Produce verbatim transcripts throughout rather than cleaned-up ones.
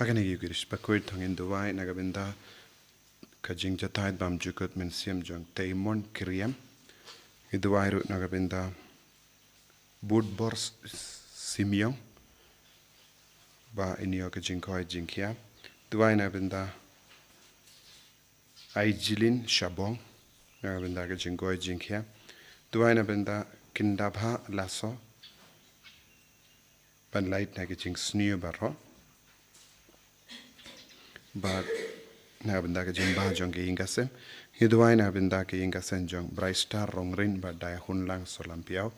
Ba kane ka Eucharist bakhuid to ngin duwai na ka bynta ka jingjatai bymjukut mynsiem jong Teimon Kyriem. Ngi duwai ruh na ka bynta Budbor Simiong ba in ïoh ka jingkoit jingkhiah. Duwai na ka bynta Aijilin Shabong na ka bynta ka jingkoit jingkhiah. Duwai na ka bynta Kindabha Lasso ban lait na ka jingsniew baroh. Bad na ka bynta ka jingbha jong ka ïing ka sem, ngi duwai na ka bynta ka ïing ka sem jong Brightstar Rongrin bad Diahunlang Solampiaw.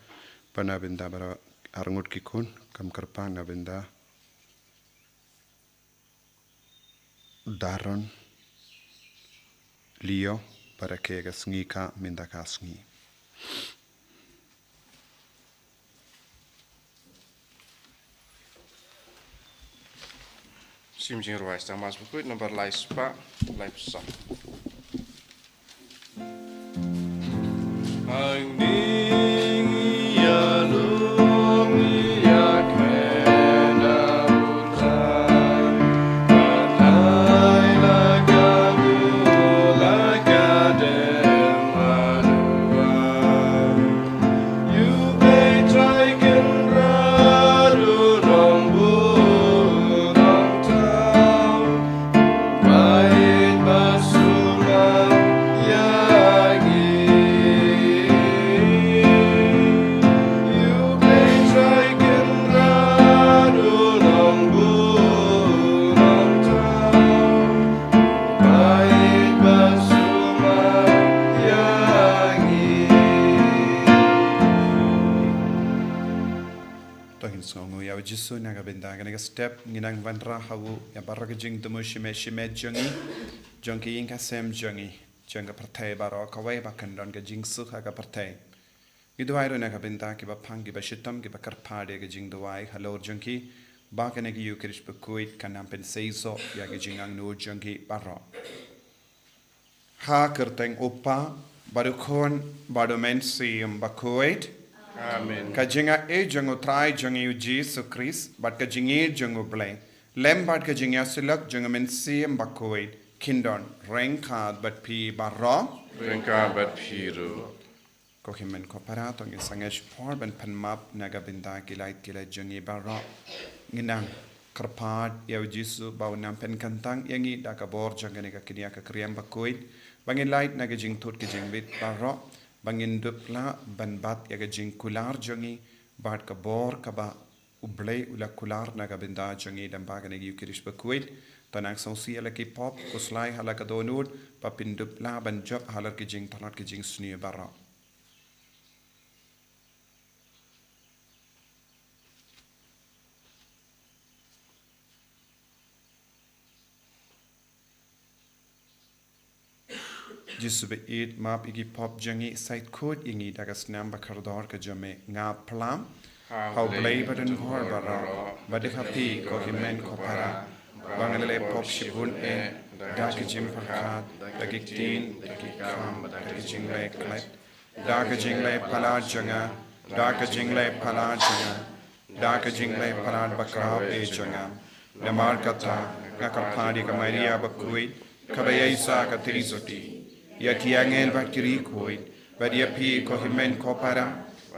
Bad na ka bynta baroh arngut ki khun, kam kyrpang na ka bynta Daron Leo bad ka sngi ka mynta ka sngi. Sim Jingrwai, Tang Mass bakhuid, number lai spah lai phew saw. To ngin sngewnguh ïa u Jisu na ka bynta kane ka step, ngin nang wanrah ha u ïa baroh ka jingthmu shimet shimet jong ngi, jong ka ïing ka sem jong ngi, jong ka pyrthei baroh kawei, ba kan don ka jingsuk ha ka pyrthei. Ngi duwai ruh na ka bynta kiba phang, kiba shitom, kiba kyrpad ïa ka jingduwai halor jong ki, ba kane ka Eucharist bakhuid kan nang pynseisoh ïa ka jingangnud jong ki baroh. Ha ka kyrteng u Kpa, bad u Khun, bad u Mynsiem Bakhuid. Amen. Ka jingaiei jong u Trai jong ngi u Jisu Khrist bad ka jingïeit jong u Blei, lem bad ka jingïasyllok jong u Mynsiem Bakhuid, kin don ryngkat bad phi baroh. Ryngkat bad phi ruh. Ko hynmen ko para, to ngin sangeh shipor ban pan map na ka bynta ki lait ki lait jong ngi baroh. Ngin nang kyrpad ïa u Jisu ba un nang pynkyntang ïa ngi da ka bor jong kane ka kñia ka Kyriem bakhuid, ba ngin lait na ka jingthut ka jingbit baroh, ba ngin dup lah ban bat ïa ka jingkular jong ngi bad ka bor kaba u Blei u la kular na ka bynta jong ngi lyngba kane ka Eucharist bakhuid. To nang sngewsih ïa la ki pop, khuslai ha la ka dohnud, ba phin dup lah ban jop halor ki jingtlot ki jingsniew baroh. Jisu baieit, map ïa ki pop jong ngi, sait khuid ïa ngi da ka snam ba kordor ka jong me. Nga pla ha u Blei ba don bor baroh, bad ha phi ko hynmen ko para, ba nga la leh pop shibun eh, da ka jingpyrkhat, da ki ktien, da ki kam, da ka jingleh klet, da ka jingleh palat jong nga, da ka jingleh palat jong nga, da ka jingleh palat bakhraw eh jong nga. Namar kata, nga kyrpad ïa ka Maria bakhuid, kaba ïaishah ka Trinity, ïa ki angel bad ki riewkhuid, bad ïa phi ko hynmen ko para,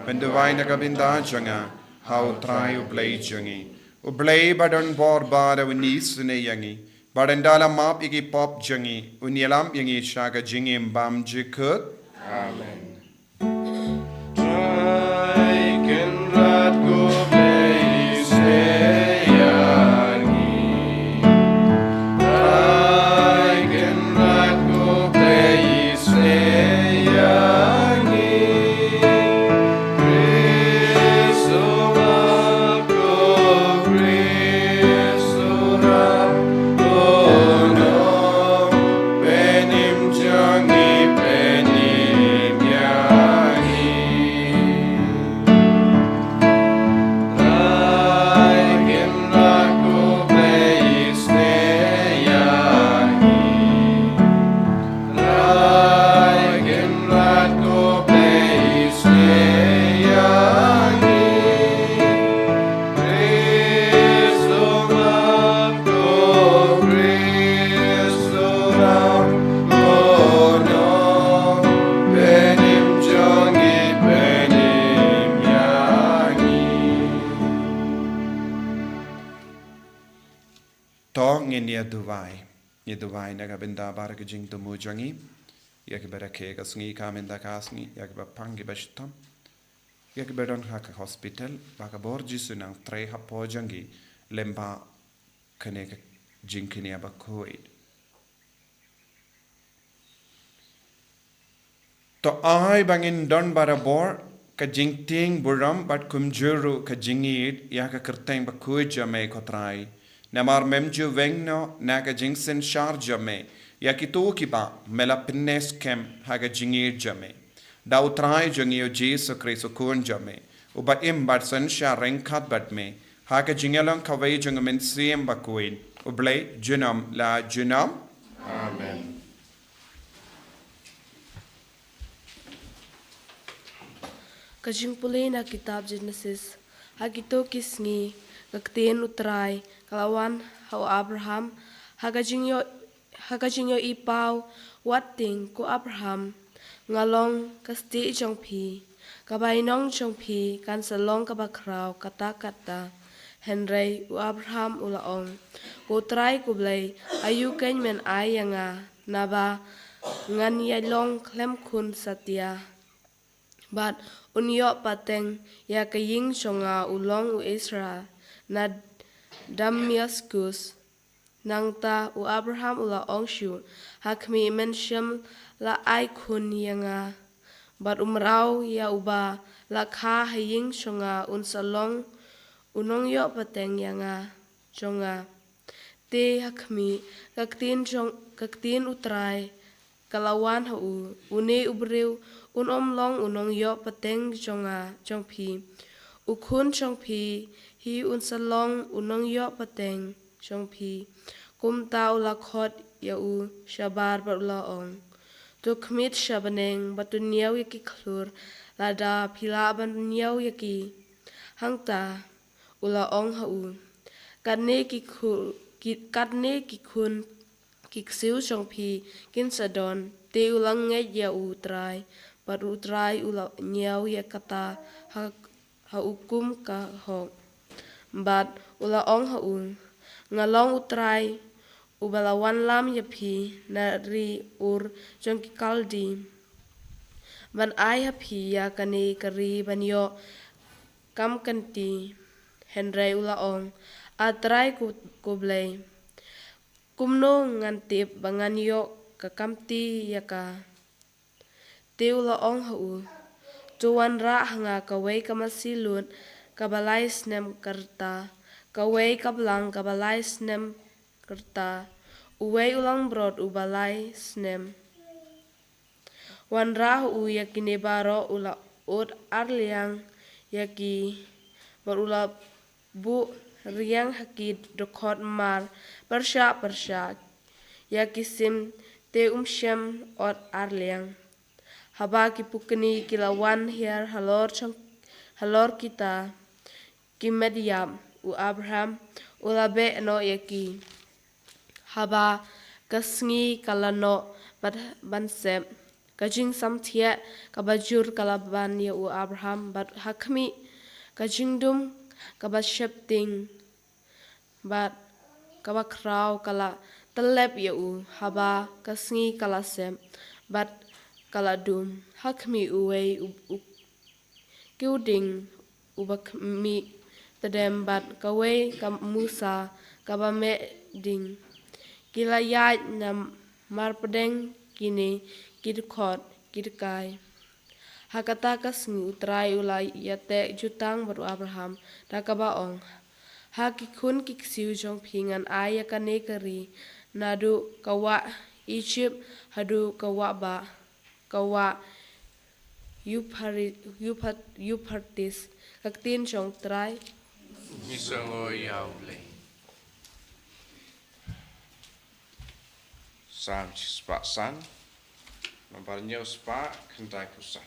ban duwai na ka bynta jong nga ha u Trai u Blei jong ngi. U Blei ba don bor ba da un isynei ïa ngi, bad ynda la map ïa ki pop jong ngi, un ïalam ïa ngi sha ka jingim bymjukut. Amen. Trai Kynrad ko Blei, isynei ïa ngi. Trai Kynrad ko Blei, isynei ïa ngi. Khrist u Mawlai ko Khrist u Rat, u nongpynim jong ngi, pynim ïa Ngin ïa duwai. Ïa duwai na ka bynta baroh ki jingthmu jong ngi. Ïa kiba rakhe ka sngi ka mynta ka sngi, ïa kiba pang kiba shitom. Ïa kiba don ha ka hospital, ba ka bor Jisu nang trei hapoh jong ngi, lem bad kane ka jingkñia bakhuid. To ai ba ngin don barabor ka jingtieng burom bad kumjuh ruh ka jingïeit ïa ka kyrteng bakhuid jong me ko Trai. Namar mem ju weng noh na ka jingsynshar jong me ïa kito kiba me la pynskhem ha ka jingïeit jong me. Da u Trai jong ngi u Jisu Khrist u Khun jong me, uba im bad synshar ryngkat bad me, ha ka jingïalong kawei jong u Mynsiem Bakhuid, U Blei junom la junom. Amen. Ka jingpule na kitab Genesis. Ha kito ki sngi, ka ktien u Trai ka la wan ha u Abraham ha ka jingïoh ha ka jingïohi paw, wat tieng ko Abraham, nga long ka stieh jong phi, ka bainong jong phi kan sa long kaba khraw katta katta. Hynrei u Abraham u la ong, ko Trai ko Blei, aïu kein men ai ïa nga, naba ngan ïa long khlem khun satia. Bad un ïoh pateng ïa ka ïing jong nga u long u Israel na Damaskus. Nangta u Abraham u la ong shuh, ha khmih, men shym la ai khun ïa nga. Bad u mraw ïa uba la kha ha ïing jong nga un sa long u nongïoh pateng ïa nga, jong nga. Te ha khmih, ka ktien jong, ka ktien u Trai ka la wan ha u, une u briew un ym long u nongïoh pateng jong nga, jong phi. U khun jong phi hi un sa long u nongïoh pateng jong phi. Kumta u la khot ïa u shabar bad u la ong, to khmih sha bneng bad to ñiew ïa ki khlur, lada phi lah ban ñiew ïa ki. Hangta u la ong ha u, katne ki khu-, ki, katne ki khun ki ksiew jong phi kin sa don. Te u la ngeit ïa u Trai, bad u Trai u la ñiew ïa kata ha, ha u kum ka hok. Bad u la ong ha u, nga long u Trai uba la wanlam ïa phi na ri Ur jong ki Kaldi, ban ai ha phi ïa kane ka ri ban ïoh kam kynti. Hynrei u la ong, a Trai ko, ko Blei, kumno ngan tip ba ngan ïoh ka kamti ïa ka? Te u la ong ha u, to wanrah ha nga kawei ka masi lut kaba lai snem ka rta, kawei ka blang kaba lai snem ka rta, uwei u langbrot uba lai snem. Wanrah u ïa kine baroh, u la ud arliang ïa ki, bad u la buh riang ha ki dkhot mar pyrshah pyrshah ïa ki sim, te um shym ud arliang. Haba ki pukni ki la wan hiar halor jong, halor kita ki met ïap, u Abraham u la beh noh ïa ki. Haba ka sngi ka la noh bad ban sep, ka jingsamthiah kaba jur ka la ban ïa u Abraham, bad ha khmih, ka jingdum kaba sheptieng bad kaba khraw ka la tyllep ïa u. Haba ka sngi ka la sep bad ka la dum, ha khmih uwei u, u kiwding uba khmih tdem bad kawei ka musa kaba meh ding. Ki la ïaid na marpdeng kine ki dkhot ki dkai. Ha kata ka sngi u Trai u la ïateh jutang bad u Abraham da kaba ong, ha ki khun ki ksiew jong phi ngan ai ïa kane ka ri, naduh ka wah Ijipt haduh ka wah bah, ka wah Euphra-, Euphra-, Euphrates. Ka ktien jong u Trai. Ngi sngew ïa U Blei. Salm shispah san, nambar hynñiew spah khyndai phew san.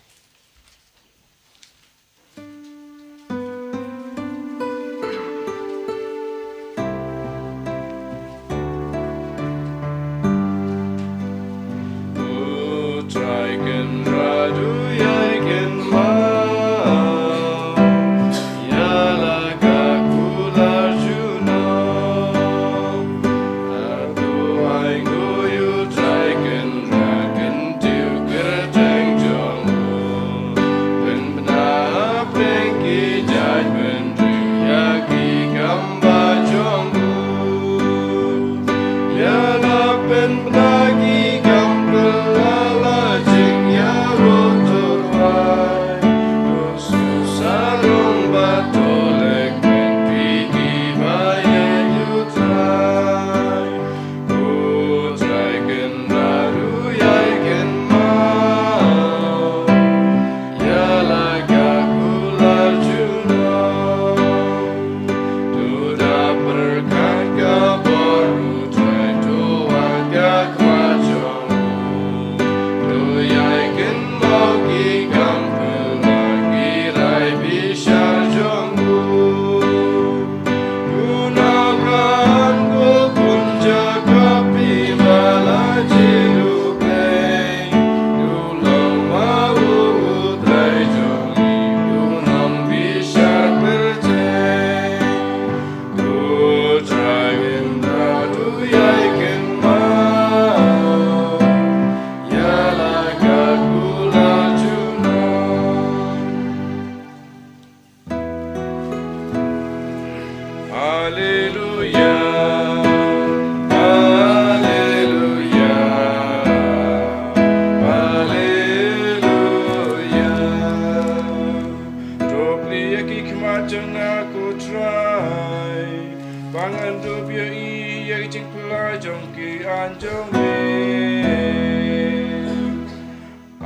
Ngan dup ïa i ïa ki jingpyllait jong ki angel me.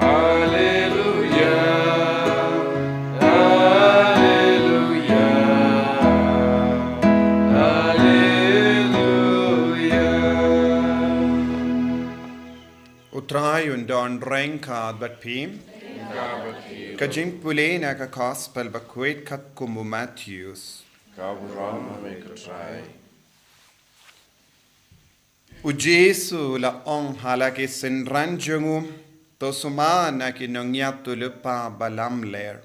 Alleluia, alleluia, alleluia. U Trai un don ryngkat bad phi. Ka jingpule na ka Gospel bakhuid katkum u Mathaios. Ka burom ïa me ko Trai. U Jisu u la ong ha la ki synran jong u, to sumar na ki nongïathuhlypa balamler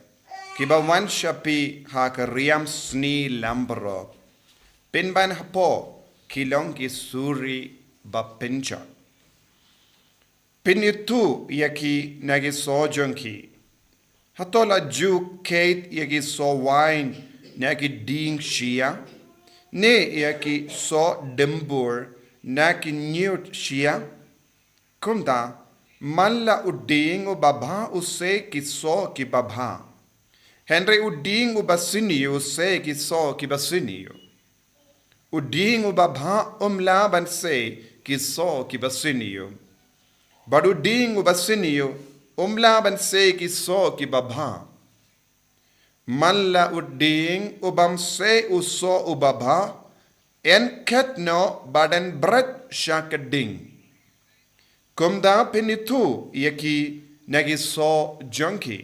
kiba wan sha phi ha ka riam sni lambrok. Pynban hapoh ki long ki suri bapynjot. Pynithuh ïa ki na ki soh jong ki. Hato la ju kheit ïa ki soh wain na ki dieng shyiap, ne ïa ki soh dymbur na ki ñiut shyiap? Kumta, man la u dieng u babha u sei ki soh ki babha, hynrei u dieng u basniew u sei ki soh ki basniew. U dieng u babha um lah ban sei ki soh ki basniew, bad u dieng u basniew um lah ban sei ki soh ki babha. Man la u dieng u bym sei u soh u babha, yn khet noh bad yn bret sha ka dieng. Kumta pynithuh ïa ki na ki soh jong ki.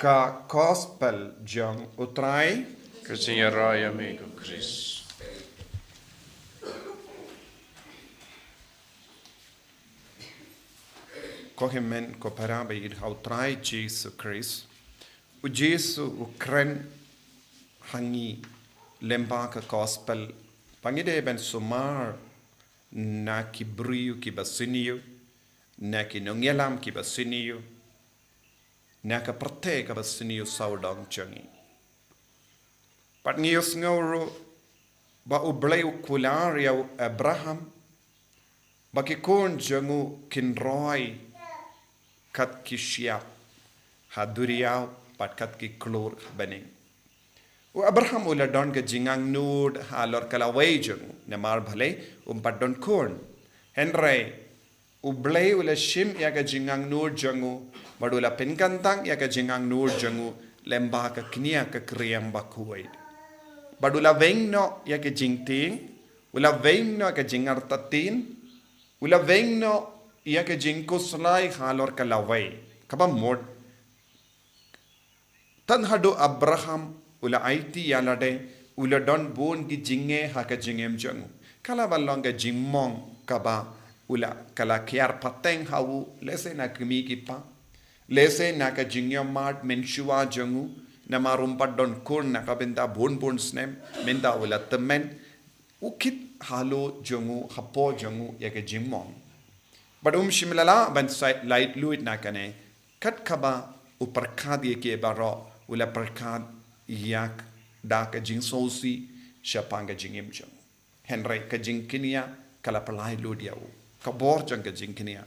Ka Gospel jong u Trai. Ka jingïaroh ïa me ko Khrist. Ko hynmen ko para ba ïeit ha u Trai Jisu Khrist. U Jisu u kren ha ngi lyngba ka Gospel ba ngi dei ban sumar na ki briew ki basniew, na ki nongïalam ki basniew, na ka pyrthei ka basniew sawdong jong ngi. Bad ngi ïohsngew ruh ba U Blei u kular ïa u Abraham ba ki khun jong u kin roi kat ki shyiap ha duriaw bad kat ki klur ha bneng. U Abraham u la don ka jingangnud halor ka lawei jong u, namar balei um pat don khun. Hynrei U Blei u la shim ïa ka jingangnud jong u, bad u la pynkyntang ïa ka jingangnud jong u lyngba ka kñia ka kriang bakhuid. Bad u la weng noh ïa ka jingtieng, u la weng noh ïa ka jingartatien, u la weng noh ïa ka jingkhuslai halor ka lawei. Kaba mut, tang haduh Abraham u la aiti ïa lade, u la don bun ki jingeh ha ka jingim jong u. Ka la ban long ka jingmong kaba u la, ka la kiar pateng ha u, lehse na ki kmie ki kpa, lehse na ka jingïohmad mynshuwa jong u, namar um pat don khun na ka bynta bun bun snem, mynta u la tymmen. U kit halor jong u, hapoh jong u ïa ka jingmong. Bad um shym la lah ban sa laitluid na kane, kat kaba u pyrkhat ïa ki baroh, u la pyrkhat ïa ka da ka jingsngewsih shaphang ka jingim jong u. Hynrei ka jingkñia ka la pynlait lut ïa u. Ka bor jong ka jingkñia,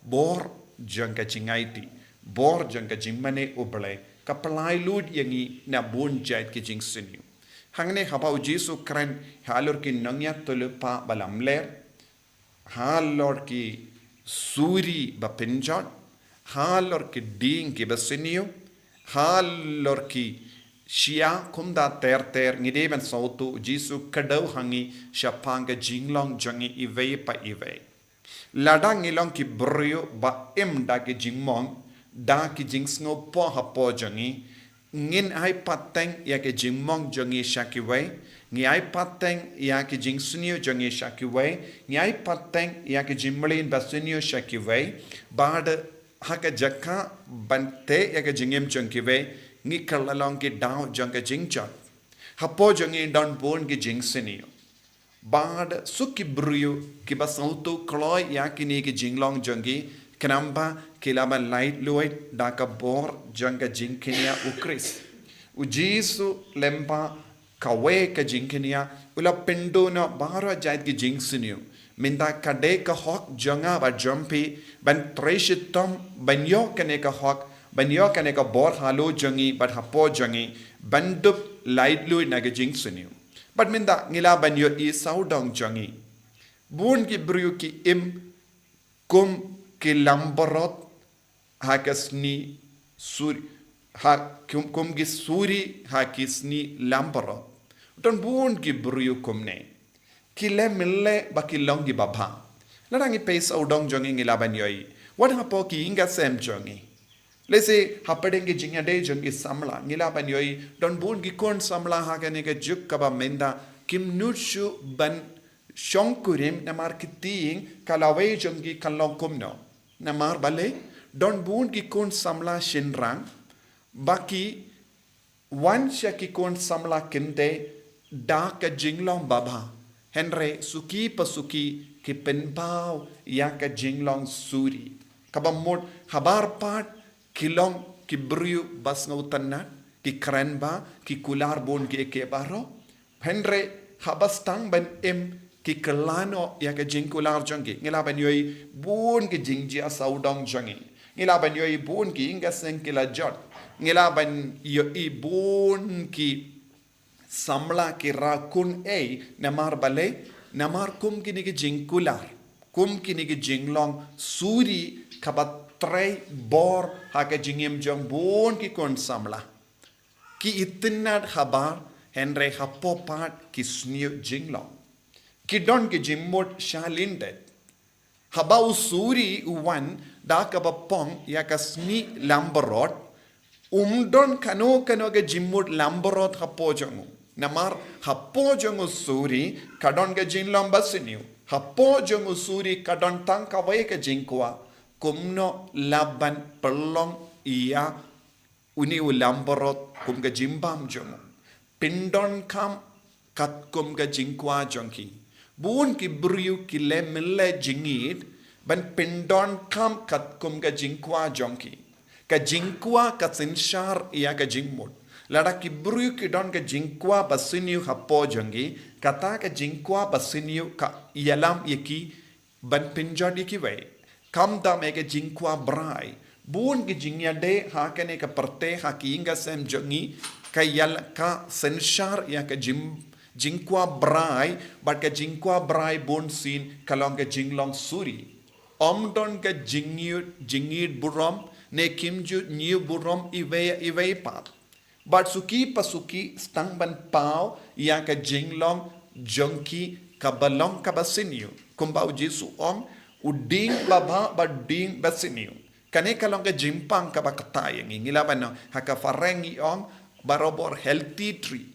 bor jong ka jingaiti, bor jong ka jingmane U Blei, ka pynlait lut ïa ngi na bun jait ki jingsniew. Hangne haba U Jisu u kren halor ki nongïathuhlypa balamler, halor ki suri bapynjot, halor ki dieng ki basniew, halor ki shyiap, kumta ter ter, ngi dei ban sngewthuh U Jisu u kdew ha ngi shaphang ka jinglong jong ngi iwei pa iwei. Lada ngi long ki briew ba im da ki jingmong, da ki jingsngewpoh hapoh jong ngi, ngin ai pateng ïa ka jingmong jong ngi sha kiwei, ngi ai pateng ïa ka jingsniew jong ngi sha kiwei, ngi ai pateng ïa ka jingmlien basniew sha kiwei, bad ha ka jaka ban teh ïa ka jingim jong kiwei, ngi kylla long ki daw jong ka jingjot. Hapoh jong ngi don bun ki jingsniew. Bad suk ki briew kiba sngewthuh kloi ïa kine ki jinglong jong ki, khnang ba ki lah ban laitluid da ka bor jong ka jingkñia U Khrist. U Jisu lyngba kawei ka jingkñia u la pynduh noh baroh jait ki jingsniew. Mynta ka dei ka hok jong nga bad jong phi ban trei shitom ban ïoh kane ka hok ban ïoh kane ka bor halor jong ngi bad hapoh jong ngi ban dup laitluid na ka jingsniew. Bad mynta ngi lah ban ïohi sawdong jong ngi, bun ki briew ki im kum ki langbrot ha ka sngi suri, ha kum, kum ki suri ha ki sngi langbrot. Don bun ki briew kumne, ki leh mynleh ba ki long kiba bha. Lada ngi peit sawdong jong ngi, ngi lah ban ïohi, wat hapoh ki ïing ki sem jong ngi, lehse hapdeng ki jingïadei jong ki samla, ngi lah ban ïohi don bun ki khun samla ha kane ka juk kaba mynta kim nud shuh ban shongkurim namar ki tieng ka lawei jong ki kan long kumno. Namar balei? Don bun ki khun samla shynrang ba ki wan sha ki khun samla kynthei da ka jinglong babha, hynrei suki pa suki ki pynpaw ïa ka jinglong suri. Kaba mut habar pat ki long ki briew ba sngewtynnad, ki kren bha, ki kular bun kiei kiei baroh. Hynrei haba sdang ban im, ki kylla noh ïa ka jingkular jong ki. Ngi lah ban ïohi bun ki jingjia sawdong jong ngi. Ngi lah ban ïohi bun ki ïing ki sem ki la jot. Ngi lah ban ïohi bun ki samla ki rah khun ei, namar balei? Namar kum kine ki jingkular, kum kine ki jinglong suri kaba trei bor ha ka jingim jong bun ki khun samla. Ki itynnad habar, hynrei hapoh pat ki sniew jinglong. Ki don ki jingmut sha lyndet. Haba u suri u wan da kaba pang ïa ka sngi langbrot, um don kano kano ka jingmut langbrot hapoh jong u. Namar hapoh jong u suri ka don ka jinglong basniew. Hapoh jong u suri ka don tang kawei ka jingkwah, kumno lah ban pynlong ïa une u langbrot kum ka jingbam jong u. Pyndonkam katkum ka jingkwah jong ki. Bun ki briew ki leh mynleh jingïeit ban pyndonkam katkum ka jingkwah jong ki. Ka jingkwah ka synshar ïa ka jingmut. Lada ki briew ki don ka jingkwah basniew hapoh jong ki, kata ka jingkwah basniew ka ïalam ïa ki ban pynjot ïa kiwei. Khamtam ïa ka jingkwah brai. Bun ki jingïadei ha kane ka pyrthei, ha ki ïing ki sem jong ngi, ka ïal ka synshar ïa ka jing, jingkwah brai, bad ka jingkwah brai bunsien ka long ka jinglong suri. Ym don ka jingïeit, jingïeit burom, ne kim ju ñiew burom iwei ïa iwei pat. Bad suki pa suki sdang ban paw ïa ka jinglong jong ki kaba long kaba sniew. Kumba u Jisu u ong, u dieng babha bad u dieng basniew. Kane ka long ka jingpang kaba kata ïa ngi, ngi lah ban ong, ha ka phareng ngi ong, barabor healthy tree.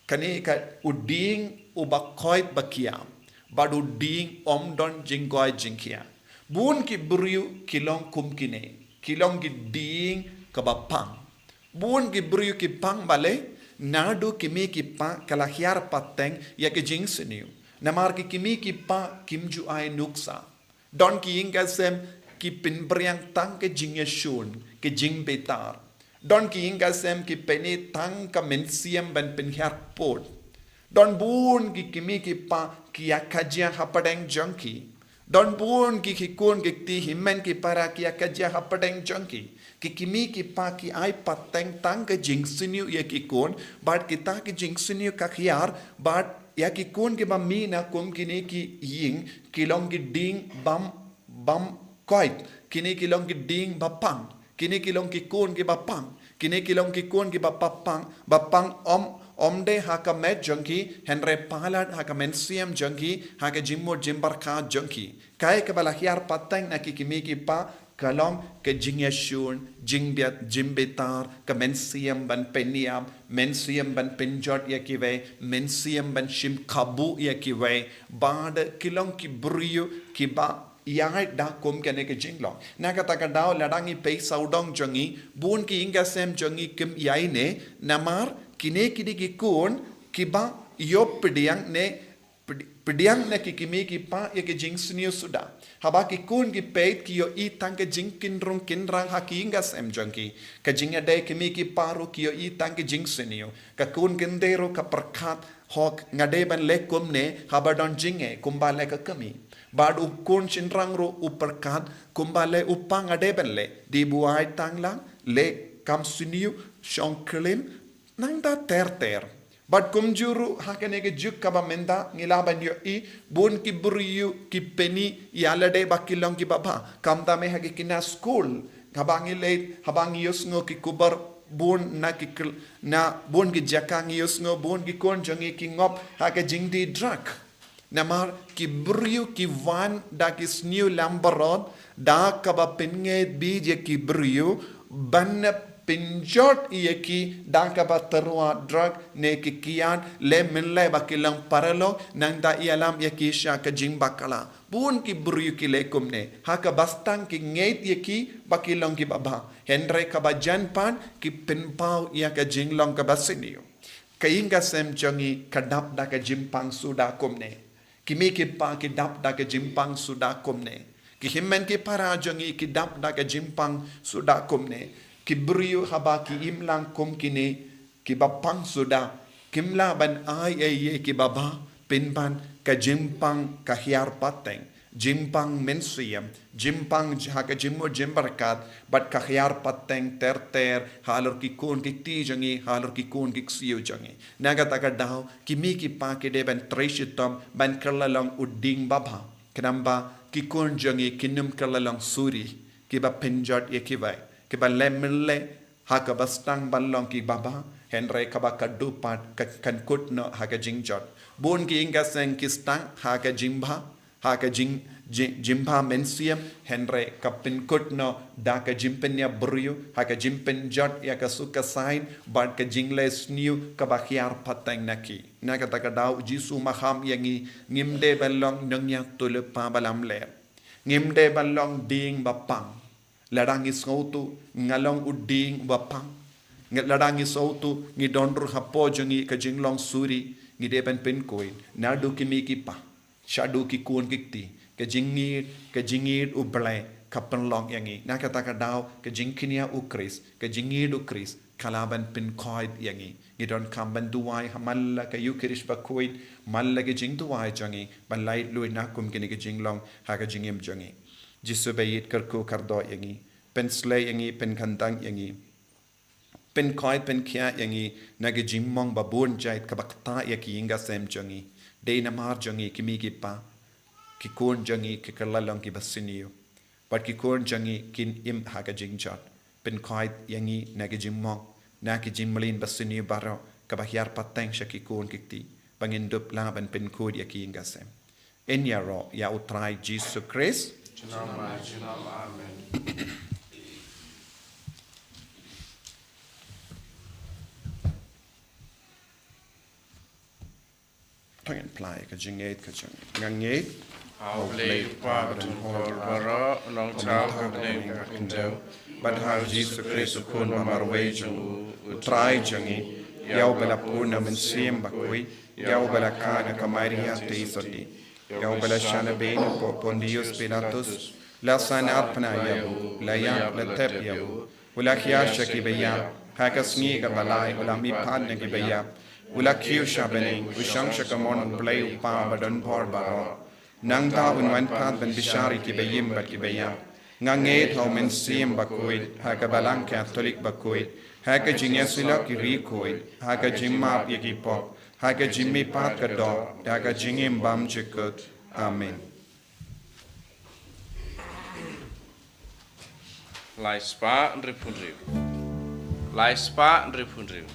Kane ka u dieng uba koit ba kiam, bad u dieng ym don jingkoit jingkhiah. Bun ki briew ki long kum kine, ki long ki dieng kaba pang. Bun ki briew ki pang balei? Naduh ki mei ki pa ka la hiar pateng ïa ka jingsniew. Namar ki, ki mei ki pa kim ju ai nuksa. Don ki ïing ki sem ki pynbring tang ka jingïashun, ka jingbitar. Don ki ïing ki sem ki pyni tang ka mynsiem ban pynhiar pud. Don bun ki, ki mei ki pa ki ïa ka jia hapdeng jong ki. Don bun ki, ki khun ki kti hynmen ki para ki ïa ka jia hapdeng jong ki. Ki, ki mei ki pa ki ai pateng tang ka jingsniew ïa ki khun, bad kita ki jingsniew ka hiar, bad ïa ki khun kiba mih na kum kine ki ïing, ki long ki dieng bym, bym koit, kine ki long ki dieng ba pang. Kine ki long ki khun kiba pang. Kine ki long ki khun kiba pang, ba pang ym, ym dei ha ka met jong ki, hynrei palat ha ka mynsiem jong ki, ha ka jingmut jingpyrkhat jong ki. Kaei kaba la hiar pateng na ki, ki mei ki pa, ka long ka jingïashun, jingbiat, jingbitar, ka mynsiem ban pynïap, mynsiem ban pynjot ïa kiwei, mynsiem ban shim kabu ïa kiwei, bad ki long ki briew kiba ïaid da kum kane ka jinglong. Na kata ka daw lada ngi peit sawdong jong ngi, bun ki ïing ki sem jong ngi kim ïaineh, namar kine ki dei ki khun kiba ïoh pdiang ne, pd-, pdiang na ki, ki mei ki pa ïa ka jingsniew suda. Haba ki khun ki peit ki ïohi tang ka jingkynrung kynrang ha ki ïing ki sem jong ki. Ka jingïadei ki mei ki pa ruh ki ïohi tang ka jingsniew. Ka khun kynthei ruh ka pyrkhat, hok nga dei ban leh kumne haba don jingeh kumba leh ka kmie. Bad u khun shynrang ruh u pyrkhat kumba leh u pa nga dei ban leh. Dei buaid tang lang, leh kam sniew, shong klim, nangta ter ter. Bad kumjuh ruh ha kane ka juk kaba mynta ngi lah ban ïohi bun ki briew ki pyni ïa lade ba ki long kiba bha. Kumta me ha ki khynnah skul, haba ngi leit, haba ngi ïohsngew ki khubor bun na ki kyl-, na bun ki jaka ngi ïohsngew bun ki khun jong ngi ki ngop ha ka jingdie drug. Namar ki briew ki wan da ki sniew lambarot, da kaba pynneh bit ïa ki briew ban pynjot ïa ki da kaba tyrwa drug ne ki kiad, leh mynleh ba ki long paralok, nangta ïalam ïa ki sha ka jingbakla. Bun ki briew ki leh kumne, ha kaba sdang ki ngeit ïa ki ba ki long kiba bha, hynrei kaba jan pat ki pynpaw ïa ka jinglong kaba sniew. Ka ïing ka sem jong ngi ka dap da ka jingpang suda kumne. Ki mei ki pa ki dap da ka jingpang suda kumne. Ki hynmen ki para jong ngi ki dap da ka jingpang suda kumne. Ki briew haba ki im lang kum kine kiba pang suda, kim lah ban ai ei ei kiba bha, pynban ka jingpang ka hiar pateng. Jingpang mynsiem, jingpang j-, ha ka jingmut jingpyrkhat, bad ka hiar pateng ter ter halor ki khun ki kti jong ngi, halor ki khun ki ksiew jong ngi. Na kata ka daw, ki mei ki pa ki dei ban trei shitom ban kylla long u dieng ba bha. Khnang ba ki khun jong ngi kin ym kylla long suri, kiba pynjot ïa kiwei, kiba leh mynleh ha kaba sdang ban long kiba bha, hynrei kaba khadduh pat ka, kan kut noh ha ka jingjot. Bun ki ïing ka sem ki sdang ha ka jingbha, ha ka jing, jing, jingbha mynsiem, hynrei ka pynkut noh da ka jingpynïap briew, ha ka jingpynjot ïa ka suk ka saiñ, bad ka jingleh sniew kaba hiar pateng na ki. Na kata ka daw U Jisu u maham ïa ngi, ngim dei ban long nongïathuhlypa ba lamler. Ngim dei ban long dieng ba pang. Lada ngi sngewthuh nga long u dieng ba pang, ngi, lada ngi sngewthuh ngi don ruh hapoh jong ngi ka jinglong suri, ngi dei ban pynkhuid naduh ki mei ki pa, shaduh ki khun ki kti, ka jingïeit, ka jingïeit U Blei ka pynlong ïa ngi. Na kata ka daw ka jingkñia U Khrist, ka jingïeit U Khrist ka lah ban pynkhuid ïa ngi. Ngi donkam ban duwai ha man la ka Eukharist bakhuid, man la ka jingduwai jong ngi, ban laitluid na kum kine ki jinglong ha ka jingim jong ngi. Jisu ba ïeit, kyrkhu kyrdoh ïa ngi, pynsleh ïa ngi, pynkhamtam ïa ngi, pynkhuid pynkhiah ïa ngi na ka jingmong ba bun jait kaba ktah ïa ki ïing ka sem jong ngi. Dei namar jong ngi ki mei ki pa, ki khun jong ngi ki kylla long kiba sniew, bad ki khun jong ngi kin im ha ka jingjot. Pynkhuid ïa ngi na ka jingmong, na ka jingmlien ba sniew baroh kaba hiar pateng sha ki khun ki kti, ba ngin dup lah ban pynkhuid ïa ki ïing ka sem. Yn ïaroh ïa U Trai Jisu Khrist. Junom ar junom, amen. To ngin plie ka jingngeit ka jong ngi. Nga ngeit ha U Blei U Kpa badonbor baroh, U Nongthaw ha bneng bad ha khyndew, bad ha U Jisu Khrist U Khun ba marwei jong u, U Trai jong ngi, ïa uba la bun na U Mynsiem Bakhuid, ïa uba la kha na ka Maria Theisotti, ïa uba la shah na beiñ hapoh Pontius Pilatus, la sah arpna ïa u, la ïap, la thep ïa u, u la khia sha kiba ïap, ha ka sngi kaba lai u la mihpat na kiba ïap, u la kiew sha bneng, u shong sha kamon U Blei U Kpa badonbor baroh. Nangta un wan pat ban bishar ïa kiba im bad kiba ïap. Nga ngeit ha U Mynsiem Bakhuid, ha ka Balang Katholik bakhuid, ha ka jingïasyllok ki riewkhuid, ha ka jingmap ïa ki pop, ha ka jingmihpat ka doh, ha ka jingim bymjukut. Amen. Lai spah hynriewphew hynriew. Lai spah hynriewphew hynriew.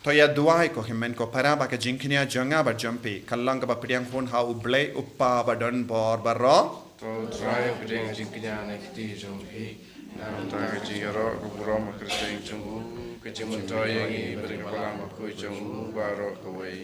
To ïa duwai ko hynmen ko para ba ka jingkñia jong nga bad jong phi kan long kaba pdiang hun ha U Blei U Kpa ba don bor baroh. To U Trai pdiang jingkñia na kti jong phi. Na ka bynta ka jingïaroh ka burom ka kyrteng jong u, ka jingmyntoi ïa ngi bad ka balang bakhuid jong u baroh kawei.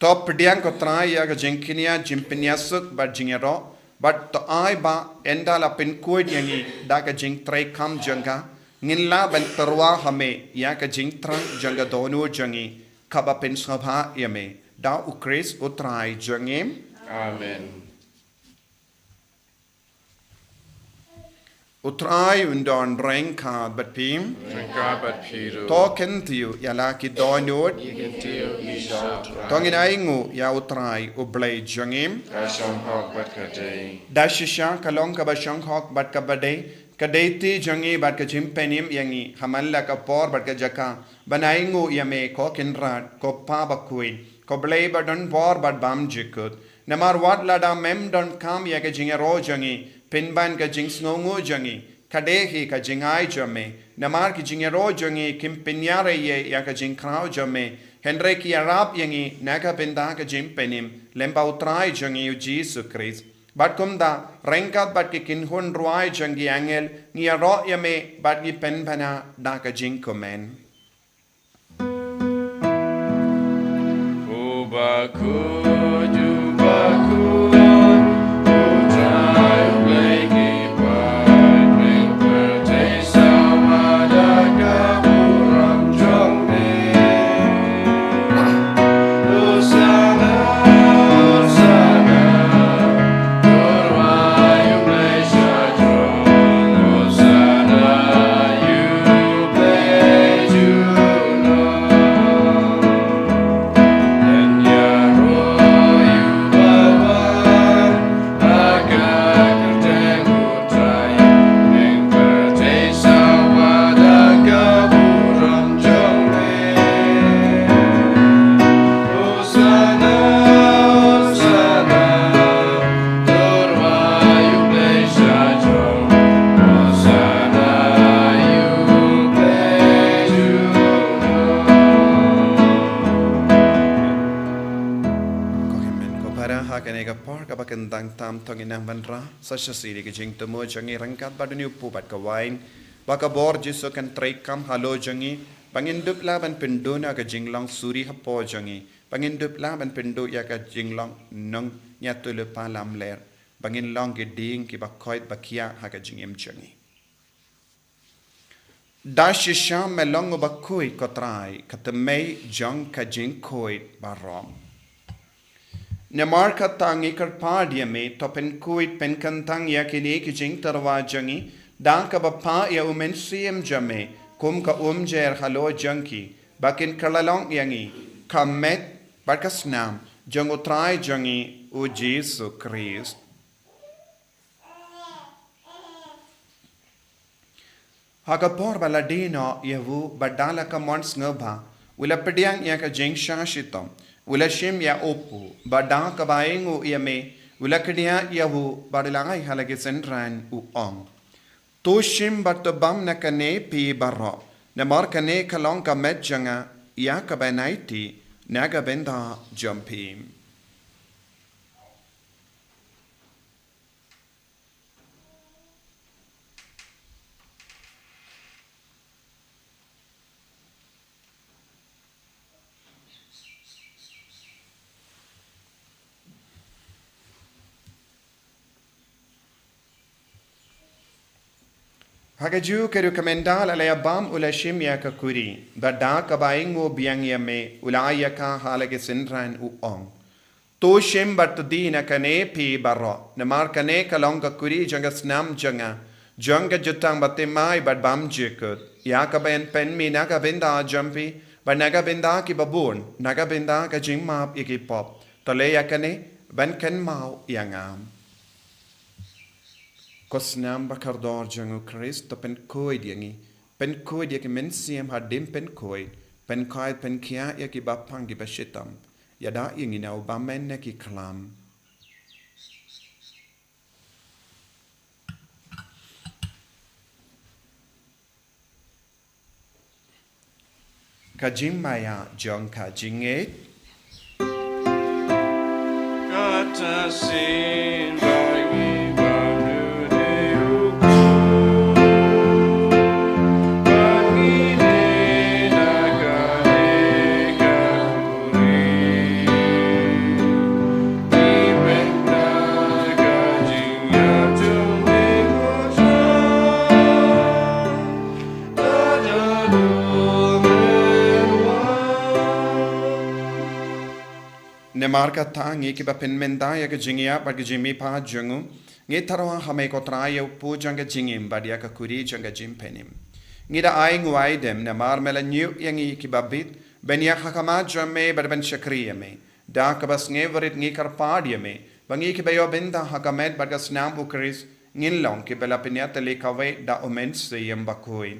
To pdiang ko Trai ïa ka jingkñia, jingpynïasuk bad jingïaroh, bad to ai ba ynda la pynkhuid ïa ngi da ka jingtrei kam jong ka, ngin lah ban tyrwa ha me ïa ka jingthrang jong ka dohnud jong ngi, kaba pynsngewbha ïa me da U Khrist U Trai jong ngi. Amen. U Trai un don ryngkat bad phi. Ryngkat bad phi ruh. To kyntiew ïa la ki dohnud. Ngi kyntiew ïa phi sha U Trai. To ngin ainguh ïa U Trai U Blei jong ngi. Ka shong hok bad ka dei. Da shisha ka long kaba shong hok bad kaba dei. Ka dei ti jong ngi bad ka jingpynim ïa ngi ha man la ka por bad ka jaka ban ainguh ïa me ko Kynrad, ko Kpa bakhuid, ko Blei ba don bor bad bymjukut. Namar wat lada mem donkam ïa ka jingïaroh jong ngi pynban ka jingsngewnguh jong ngi ka dei hi ka jingai jong me. Namar ki jingïaroh jong ngi kim pynïarap ïa ka jingkhraw jong me, hynrei ki ïarap ïa ngi na ka bynta ka jingpynim lyngba U Trai jong ngi U Jisu Khrist. Bad kumta ryngkat bad ki kynhun rwai jong ki angel ngi ïaroh ïa me bad ngi pynbna da ka jingkmen. Ko hynmen ko para, ha kane ka por kaba kyndang tam to ngin nang ban rah sa shisien ïa ka jingthmu jong ngi ryngkat bad une u kpu bad ka wain, ba ka bor Jisu kan trei kam halor jong ngi, ba ngin dup lah ban pynduh na ka jinglong suri hapoh jong ngi, ba ngin dup lah ban pynduh ïa ka jinglong nongñiah lypa lamler, ba ngin long ki dieng kiba koit ba khiah ha ka jingim jong ngi. Da shisha me long uba khuid ko Trai, ka tymmen jong ka jingkhuid baroh. Namar kata ngi kyrpad ïa me, to pynkhuid pynkyntang ïa kine ki jingtyrwa jong ngi da kaba phah ïa U Mynsiem jong me kum ka umjer halor jong ki, ba kin kylla long ïa ngi ka met bad ka snam jong U Trai jong ngi U Jisu Khrist. Ha ka por ba la die noh ïa u, bad da la ka mon sngewbha, u la pdiang ïa ka jingshah shitom, u la shim ïa u kpu, bad da kaba ainguh ïa me, u la kñia ïa u, bad u la ai ha la ki synran, u ong: To shim bad to bam na kane phi baroh, namar kane ka long ka met jong nga, ïa kaba yn aiti na ka bynta jong phi. Ha kajuh ka ruh, ka mynta la la ïa bam, u la shim ïa ka kuri, bad da kaba ainguh biang ïa me, u la ai ïa ka ha la ki synran, u ong: To shim bad to die na kane phi baroh, namar kane ka long ka kuri jong ka snam jong nga, jong ka jutang bathymmai bad bymjukut, ïa kaba yn pynmih na ka bynta jong phi bad na ka bynta kiba bun, na ka bynta ka jingmap ïa ki pop. To leh ïa kane ban kynmaw ïa nga. Ko snam ba kordor jong U Khrist, to pynkhuid ïa ngi, pynkhuid ïa ki mynsiem hadien pynkhuid, pynkhuid pynkhiah ïa kiba pang kiba shitom. Ïada ïa ngi na u bymmen na ki khlam. Ka jingmaïa jong ka jingngeit. Namar kata ngi kiba pynmynta ïa ka jingïap bad ka jingmihpat jong u, ngi tharai ha me ko Trai ïa u kpu jong ka jingim bad ïa ka kuri jong ka jingpynim. Ngi da ai nguai dem namar me la ñiew ïa ngi kiba bit, ban ïaid ha khmat jong me bad ban shakri ïa me. Da kaba sngewrit ngi kyrpad ïa me, ba ngi kiba ïoh bynta ha ka met bad ka snam u Khrist, ngin long kiba la pynïatylli kawei da u Mynsiem Bakhuid.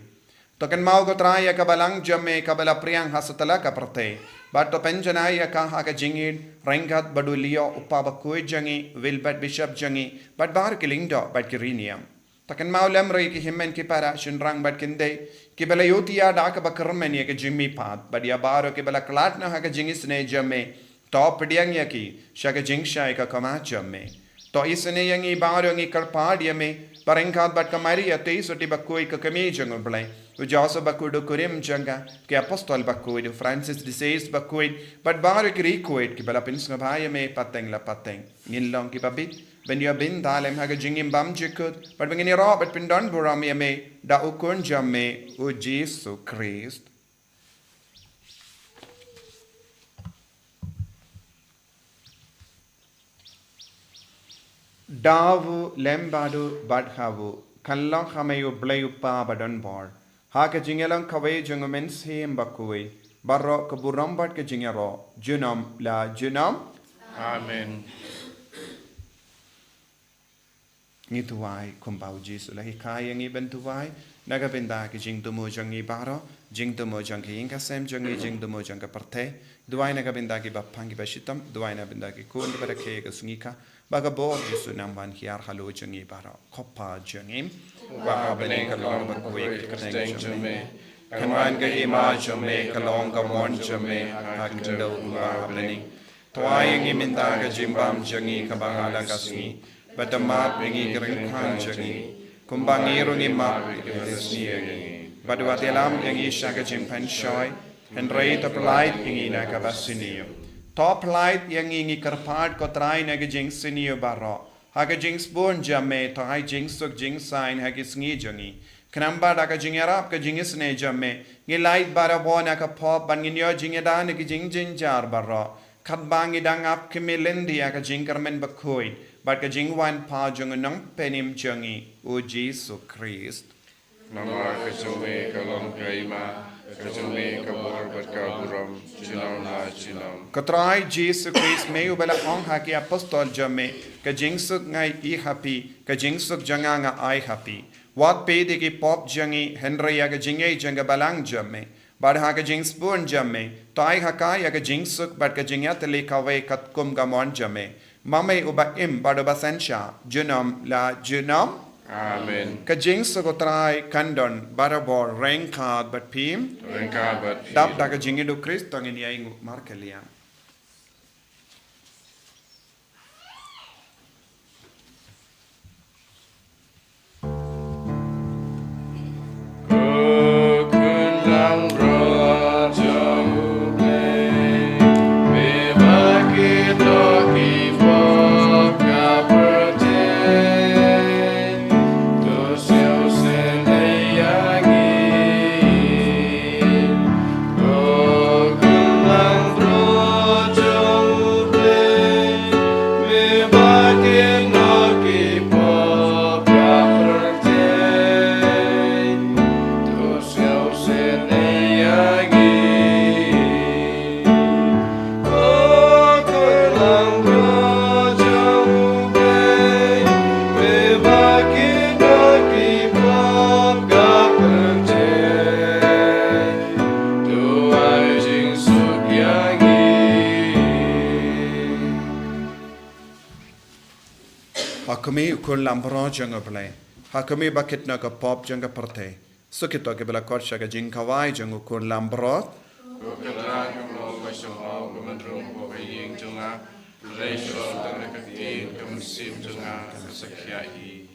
To kynmaw ko Trai ïa ka balang jong me kaba la pdiang ha satlak ka pyrthei, bad to pynjanai ïa ka ha ka jingïeit ryngkat bad u Leo u kpa bakhuid jong ngi, Wilbert bishop jong ngi, bad baroh ki lyngdoh bad ki riewniam. To kynmaw lem ruh ïa ki hynmen ki para shynrang bad kynthei kiba la ïohi ïa da kaba kyrmen ïa ka jingmihpat, bad ïa baroh kiba la khlad na ha ka jingisynei jong me, to pdiang ïa ki sha ka jingshai ka khmat jong me. To isynei ïa ngi baroh, ngi kyrpad ïa me, ba ryngkat bad ka Maria te sutei bakhuid ka kmie jong u Blei, u Joseph bakhuid u kurim jong ka, ki apostol bakhuid, u Francis de Sales bakhuid, bad baroh ki riewkhuid kiba la pynsngewbha ïa me pateng la pateng, ngin long kiba bit ban ïoh bynta lem ha ka jingim bymjukut, bad ba ngin ïaroh bad pyndonburom ïa me da u Khun jong me u Jisu Khrist. Da u lem bad u bad ha u, kan long ha me u Blei u Kpa badonbor, ha ka jingïalong kawei jong u Mynsiem Bakhuid, baroh ka burom bad ka jingïaroh junom la junom. Amen. Ngi duwai kumba u Jisu u la hikai ïa ngi ban duwai, na ka bynta ki jingthmu jong ngi baroh, jingthmu jong ki ïing ki sem jong ngi, jingthmu jong ka pyrthei. Duwai na ka bynta ki bapang ki bashitom, duwai na ka bynta ki khun kiba rakhe ïa ka sngi ka, ba ka bor Jisu un nang wan hiar halor jong ngi baroh. Ko Kpa jong ngi, uba ha bneng, ka long bakhuid ka kyrteng jong me. Kan wan ka hima jong me, kan long ka mon jong me ha ka khyndew kumba ha bneng. To ai ïa ngi mynta ka jingbam jong ngi kaba ha la ka sngi, bad to map ïa ngi ki ryngkang jong ngi, kumba ngi ruh ngi map ïa ki ba sniew ïa ngi. Bad wat ïalam ïa ngi sha ka jingpynshoi, hynrei to pyllait ïa ngi na kaba sniew. To pyllait ïa ngi, ngi kyrpad ko Trai, na ka jingsniew baroh. Ha ka jingsbun jong me, to ai jingsuk jingsaiñ ha ki sngi jong ngi. Khnang ba da ka jingïarap ka jingisynei jong me, ngin lait barabor na ka pop, bad ngin ïoh jingïada na ki jingjynjar baroh, katba ngi dang ap khmih lynti ïa ka jingkyrmen bakhuid bad ka jingwan pat jong u Nongpynim jong ngi, u Jisu Khrist. Namar ka jong me ka long ka hima, ka jong me ka bor bad ka burom, junom la junom. Ko Trai Jisu Khrist, me uba la ong ha ki apostol jong me, ka jingsuk nga ai ha phi, ka jingsuk jong nga nga ai ha phi. Wat peit ïa ki pop jong ngi, hynrei ïa ka jingngeit jong ka balang jong me. Bad ha ka jingsbun jong me, to ai ha ka ïa ka jingsuk bad ka jingïatylli kawei katkum ka mon jong me. Ma me uba im bad uba synshar junom la junom. Amen. Ka jingsuk u Trai kan don barabor ryngkat bad phi. Ryngkat bad phi. Dap da ka jingïeid u Khrist to ngin ïainguh markylliang. Ha khmih u Khun Langbrot jong u Blei, ha khmih ba kit na ka pop jong ka pyrthei. Suk ïa kito kiba la khot sha ka jingkhawai jong u Khun Langbrot. Ko Kynrad, ngam long ba shu haw ka myndrong ka ïing jong nga, hynrei shu ong tang ka ktien ka mynsiem jong nga ka sa khiah hi.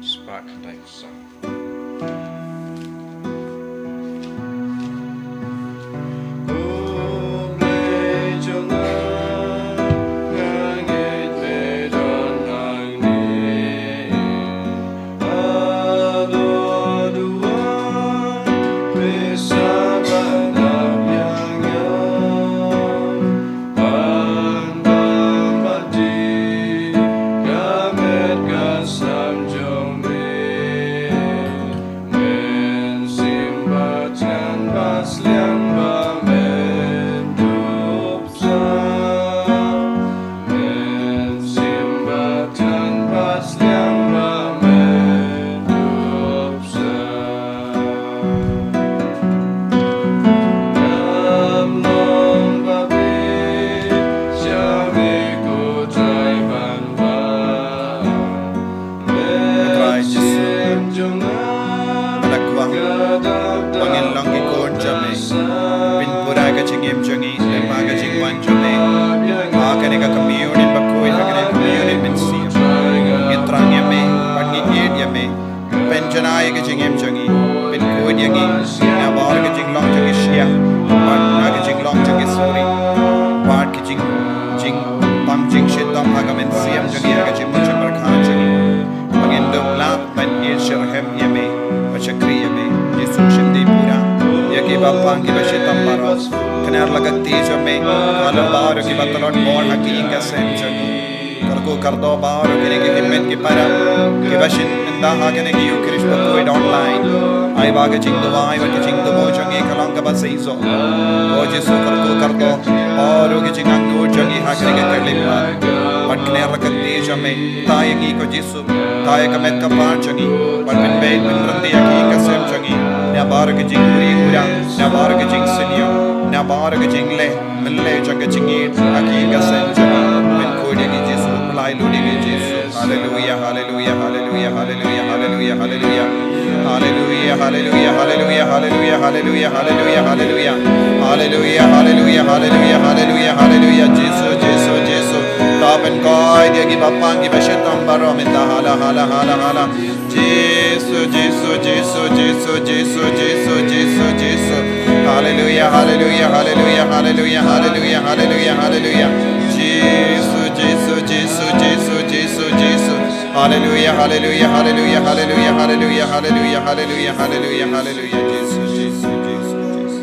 Spark Life Song. Ko Trai Jisu, nga da kwah ba ngin long ki khun jong me, pynpura ka jingim jong ngi lyngba ka jingwan jong me ha kane ka communion bakhuid, ha kane ka communion mynsiem. Ngi thrang ïa me bad ngi ïeit ïa me. Pynjanai ïa ka jingim jong ngi, pynkhuid ïa ngi na bor ka jinglong jong ki shyiap bad na ka jinglong jong ki suri, bad ka jing, jingpang jingshitom ha ka mynsiem jong ngi, ha ka jingmut jingpyrkhat jong ngi. Ba ngin dup lah ban ïeit shitrhem ïa me bad shakri ïa me. Jisu, shim dei pura ïa kiba pang kiba shitom baroh. Kner la ka kti jong me halor baroh kiba tlot bor ha ka ïing ka sem jong ngi. Kyrkhu kyrdoh baroh kine ki hynmen ki para kiba shin mynta ha kane ka Ïukharist bakhuid online. Ai ba ka jingduwai bad ka jingthmu jong ngi ka long kaba seisoh. O Jisu, kyrkhu kyrdoh baroh ki jingangnud jong ngi ha kane ka khyllipmat. Bad kner la ka kti jong me. Thaw ïa ngi ko Jisu, thaw ïa ka met ka par jong ngi, bad pynbeit pynryntih ïa ka ïing ka sem jong ngi na baroh ka jingkhuid khuid, na baroh ka jingsniew, na baroh ka jingleh mynleh jong ka jingïeit ha ka ïing ka sem jong ngi. Pynkhuid ïa ngi Jisu, pynlait lut ïa ngi Jisu. Haleluia, haleluia, haleluia, haleluia, haleluia, haleluia. Haleluia, haleluia, haleluia, haleluia, haleluia, haleluia, haleluia. Haleluia, haleluia, haleluia, haleluia, haleluia. Jisu, Jisu, Jisu. Thaw pynkhuid ïa kiba pang kiba shitom baroh mynta, hala, hala, hala, hala. Jisu, Jisu, Jisu, Jisu, Jisu, Jisu, Jisu, Jisu. Hallelujah, hallelujah, hallelujah, hallelujah, hallelujah, hallelujah, hallelujah. Jisu, Jisu, Jisu, Jisu, Jisu. Hallelujah, hallelujah, hallelujah, hallelujah, hallelujah, hallelujah, hallelujah, hallelujah, hallelujah, Jisu, Jisu, Jisu, Jisu.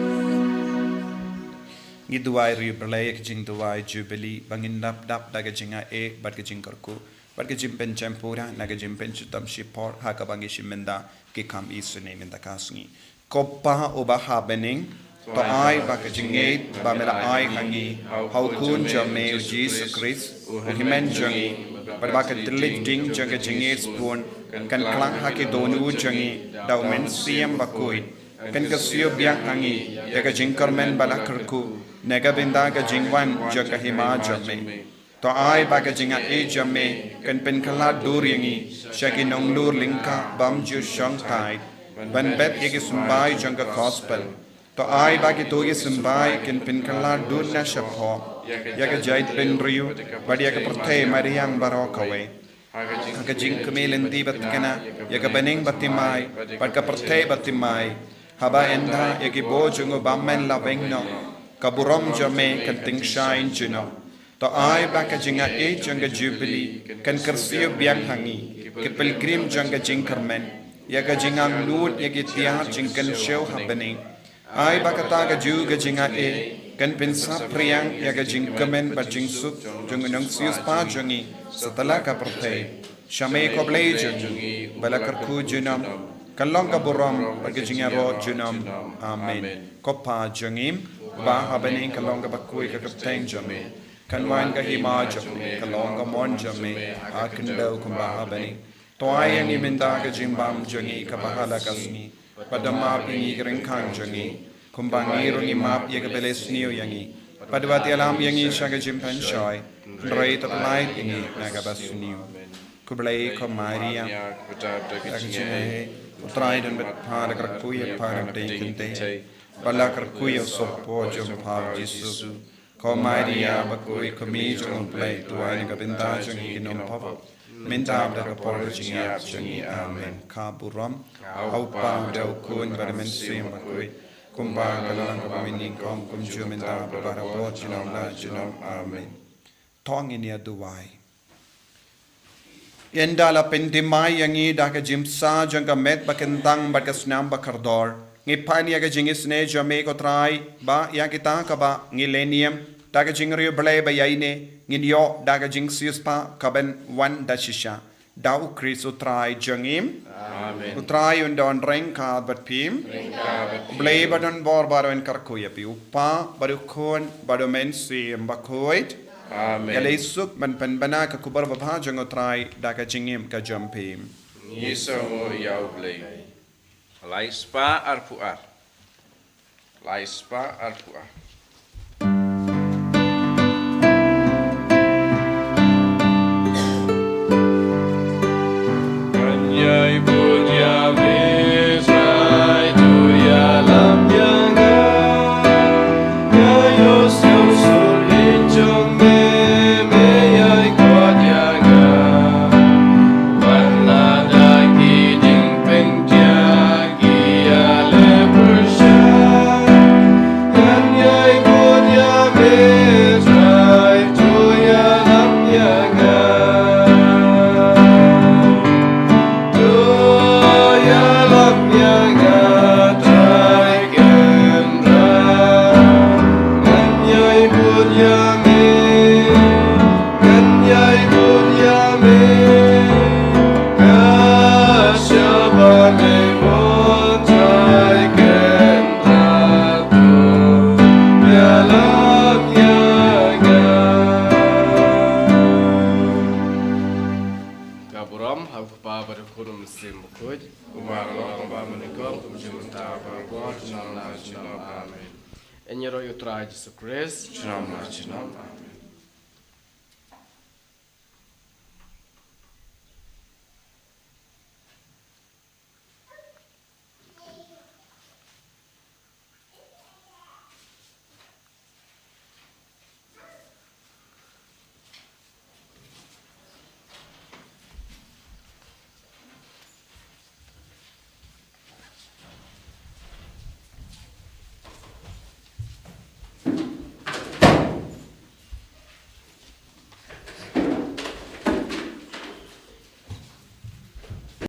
Ngi duwai ri Blei ïa ka jingduwai Jubilee ba ngin dap dap da ka jingai bad ka jingkyrkhu bad ka jingpynjem pura na ka jingpynshitom shipor ha kaba ngi shim mynta ki kam isynei mynta ka sngi. Ko Pa uba ha bneng, to ai ba ka jingngeit ba me la ai ha ngi ha u Khun jong me u Jisu Khrist, u Hynmen jong ngi, bad ba ka tylli ding jong ka jingngeit sbun kan khlad ha ki dohnud jong ngi da u Mynsiem Bakhuid, kan kyrsiew biang ha ngi ïa ka jingkyrmen ba la kyrkhu na ka bynta ka jingwan jong ka hima jong me. To ai ba ka jingai jong me kan pynkylla dur ïa ngi sha ki nonglur lyngkha bym ju shong tight ban bet ïa ki symbai jong ka gospel. To ai ba kito ki symbai kin pynkylla dur na shapoh ïa ka jaitbynriew bad ïa ka pyrthei mariang baroh kawei. Ha ka jingkmie lynti ba thikna ïa ka bneng ba thymmai bad ka pyrthei ba thymmai, haba ynda ïa ki bor jong u bymman la weng noh, ka burom jong me kan tyngshaiñ junom. To ai ba ka jingai jong ka Jubilee kan kyrsiew biang ha ngi ki pilgrim jong ka jingkyrmen ïa ka jingangnud ïa ki tiar jingkynshew ha bneng. Ai ba kata ka ju ka jingai kan pynsaphriang ïa ka jingkmen bad jingsuk jong u nongsiewspah jong ngi satlak ka pyrthei. Sha me ko Blei jong ngi ba la kyrkhu junom, kan long ka burom bad ka jingïaroh junom. Amen. Ko Pa jong ngi ba ha bneng, kan long kaba khuid ka kyrteng jong me, kan wan ka hima jong me, kan long ka mon jong me ha khyndew kumba ha bneng. To ai ïa ngi mynta ka jingbam jong ngi kaba ha la ka sngi, bad da map ïa ngi ki ryngkang jong ngi kumba ngi ruh ngi map ïa kiba leh sniew ïa ngi, bad wat ïalam ïa ngi sha ka jingpynshoi, hynrei to pyllait ïa ngi na kaba sniew. Khublei ko Maria, da ka jingaiei, U Trai u don bad pha, la kyrkhu ïa pha na ka bynta ki kynthei, bad la kyrkhu ïa u sohpor jong pha u Jisu. Ko Maria bakhuid, ko Kmie jong U Blei, duwai na ka bynta jong ngi ki nongpop, mynta bad ha ka por ka jingïap jong ngi. Amen. Ka burom ha U Kpa, bad ha U Khun, bad ha U Mynsiem Bakhuid, kumba ka la long, kumba mynnyngkong, kumjuh, mynta bad barabor, junom la junom. Amen. To ngin ïa duwai. Ynda la pynthymmai ïa ngi da ka jingpynsah jong ka met ba kyntang bad ka snam ba kordor, ngi pan ïa ka jingisynei jong me ko Trai, ba ïa kita kaba ngi leh niam da ka jingriewblei ba ïaineh, ngin ïoh da ka jingsiewspah kaban wan da shisha. Da U Khrist U Trai jong ngi. Amen. U Trai un don ryngkat bad phi. Ryngkat bad phi. U Blei ba don bor baroh un kyrkhu ïa phi, U Kpa, bad U Khun, bad U Mynsiem Bakhuid. Amen. Ïaleh suk ban pynbna ka khubor babha jong U Trai da ka jingim ka jong phi. Ngi sngewnguh ïa U Blei. Lai spah arphew ar. Lai spah arphew ar. Ka burom ha U Kpa bad U Khun bad U Mynsiem Bakhuid. Kumba ka long, kumba mynnyngkong, kumjuh mynta, bad barabor, junom la junom. Amen. Yn ïaroh ïa U Trai Jisu Khrist. Junom la junom. Amen.